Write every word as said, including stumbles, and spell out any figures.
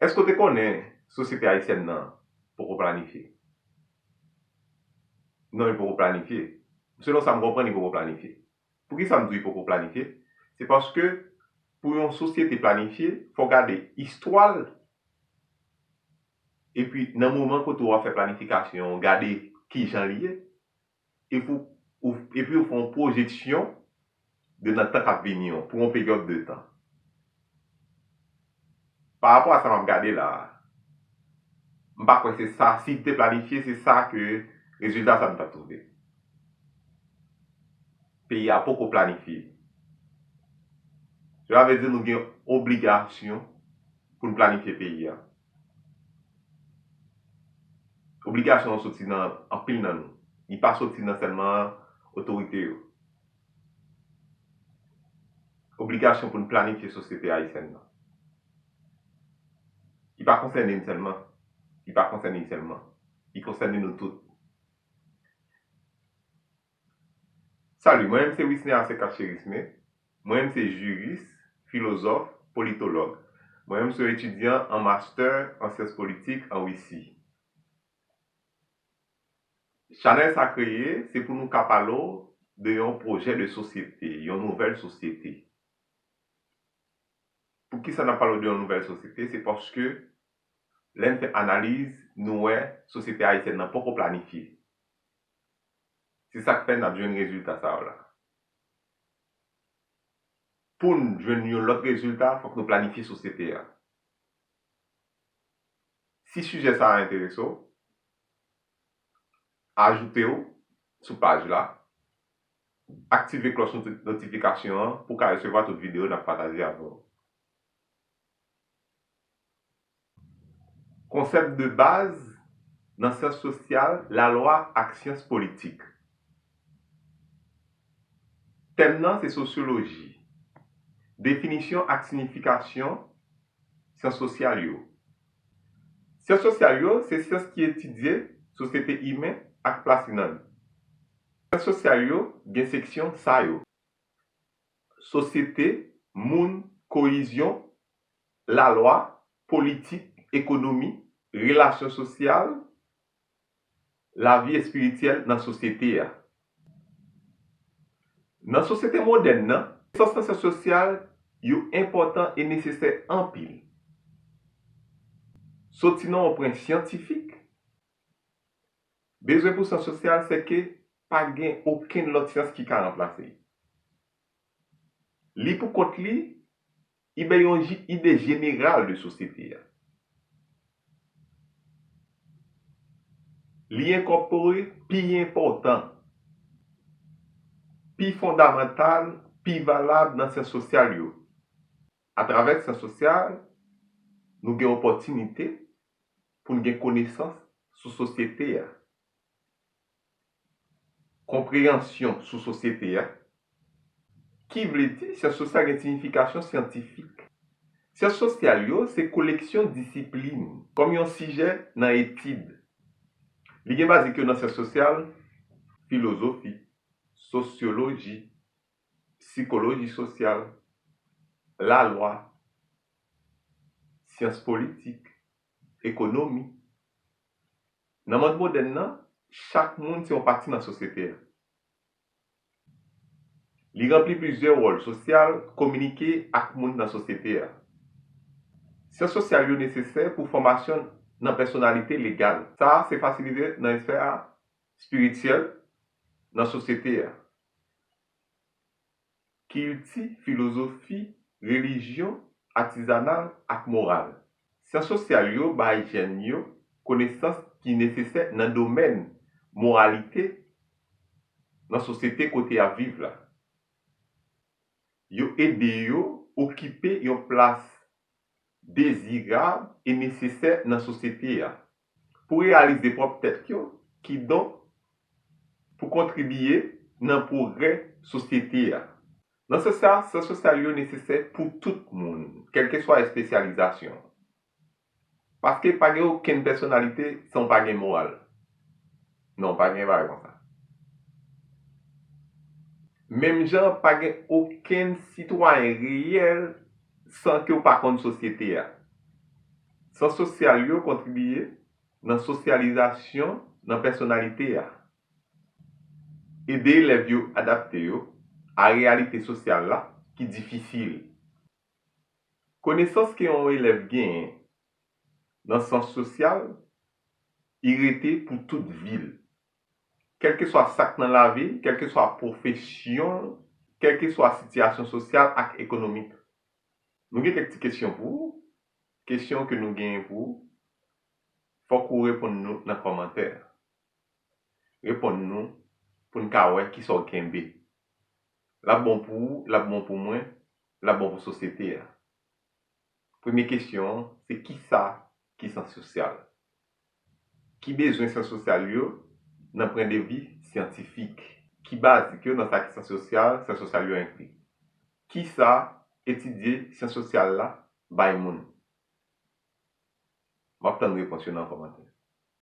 Èske w te konnen sosyete ayisyèn nan poko planifye? Non, li poko planifye. Selon sa m konprann, li poko planifye. Poukisa m di w li poko planifye? Se paske pou yon sosyete planifye, fò w gade istwa l, epi nan moman kote w ap fè planifikasyon, w gade kijan li ye, epi w, ou, epi w fè yon pwojeksyon de nan tan k ap vini an, pou yon peryòd de tan. Pa rapò a sa m ap gade la a, m pa kwè se sa, si te planifye, se sa ke rezilta sa nou t ap twouve. Peyi a poko planifye. Cela veut dire nou gen obligasyon pou n planifye peyi a. Obligasyon an soti nan anpil nan nou. Li pa soti nan sèlman otorite yo. Obligasyon pou n planifye sosyete ayisyèn nan. Li pa konsène m sèlman. Li pa konsène li sèlman. Li konsène nou tout. Salut, mwen menm se Wisner Aseka Cherisme. Mwen menm se jiris, filozòf, politològ. Mwen menm se yon etidyan an mastè an syans politik an Wisi. Chanèl sa kreye, se pou nou ka pale w de yon pwojè de sosyete, yon nouvèl sosyete. Poukisa n ap pale w de yon nouvèl sosyete? Se paske lè n fè analiz, nou wè sosyete ayisyèn nan poko planifye. Se sa k fè n ap jwenn rezilta sa yo la. Pou n jwenn yon lòt rezilta, fòk nou planifye sosyete a. Si sijè sa a enterese w, ajoute w sou paj la, aktive klòch noti-, notifikasyon an pou w ka resevwa tout videyo n ap pataje avè w. Konsèp de baz nan syans sosyal, lalwa ak syans politik. Tèm nan se sosyoloji. Definisyon ak siyifikasyon syans sosyal yo. Syans sosyal yo se syans ki etidye sosyete imen ak plas li nan li. Syans sosyal yo gen seksyon sa yo: sosyete, moun, koyizyon, lalwa, politik, ekonomi, relasyon sosyal, lavi espirityèl nan sosyete a. Nan sosyete modèn nan, konesans nan syans sosyal yo enpòtan e nesesè anpil. Soti nan yon pwen syantifik, bezwen pou syans sosyal se ke pa gen okenn lòt syans ki ka ranplase li. Li pou kont li, li bay yon ji-, ide jeneral de sosyete a. Li enkòpore pi enpòtan, pi fondamantal, pi valab nan syans sosyal yo. Atravè syans sosyal, nou gen opòtinite pou n gen konesans sou sosyete a, konpreyansyon sou sosyete a, ki vle di syans sosyal gen siyifikasyon syantifik. Syans sosyal yo se koleksyon disiplin kòm yon sijè nan etid. Li gen bazik yo nan syans sosyal, filozofi, sosyoloji, sikoloji sosyal, lalwa, syans politik, ekonomi. Nan mond modèn nan, chak moun se yon pati nan sosyete a. Li ranpli plizyè wòl sosyal, kominike ak moun nan sosyete a. Syans sosyal yo nesesè pou fòmasyon nan pèsonalite legal. Sa a se fasilite nan esfè a espirityèl nan sosyete a. Kilti, filozofi, relijyon, atizanal ak moral. Syans sosyal yo bay jèn yo konesans ki nesesè nan domèn moralite nan sosyete kote y ap viv la. Yo ede yo okipe yon plas dezirab e nesesè nan sosyete a, pou reyalize pwòp tèt yo, kidonk pou kontribiye nan pwogrè sosyete a. Nan sans sa, syans sosyal yo nesesè pou tout moun, kèlkeswa espesyalizasyon. Paske pa gen okenn pèsonalite san w pa gen moral. Non, pa gen bagay konsa. Menm jan pa gen okenn sitwayen reyèl san ke w pa konn sosyete a. Syans sosyal yo kontribiye nan sosyalizasyon nan pèsonalite a. Ede elèv yo adapte yo a reyalite sosyal la ki difisil. Konesans ke yon elèv genyen nan syans sosyal, li rete pou tout vi l. Kèlkeswa sa k nan lavi l, kèlkeswa pwofesyon l, kèlkeswa sitiyasyon sosyal ak ekonomik. Nou gen kèk ti kesyon pou ou. Kesyon ke nou genyen pou ou, fòk ou reponn nou nan kòmantè. Reponn nou pou n ka wè kisa w kenbe. L ap bon pou ou, l ap bon pou mwen, l ap bon pou sosyete a. Premye kesyon an, se kisa ki syans sosyal? Ki bezwen syans sosyal yo nan pwendvi syantifik? Ki bazik yo nan sa ki syans sosyal, syans sosyal yo enkli? Kisa etidye syans sosyal la bay moun? M ap tann repons yo nan kòmantè.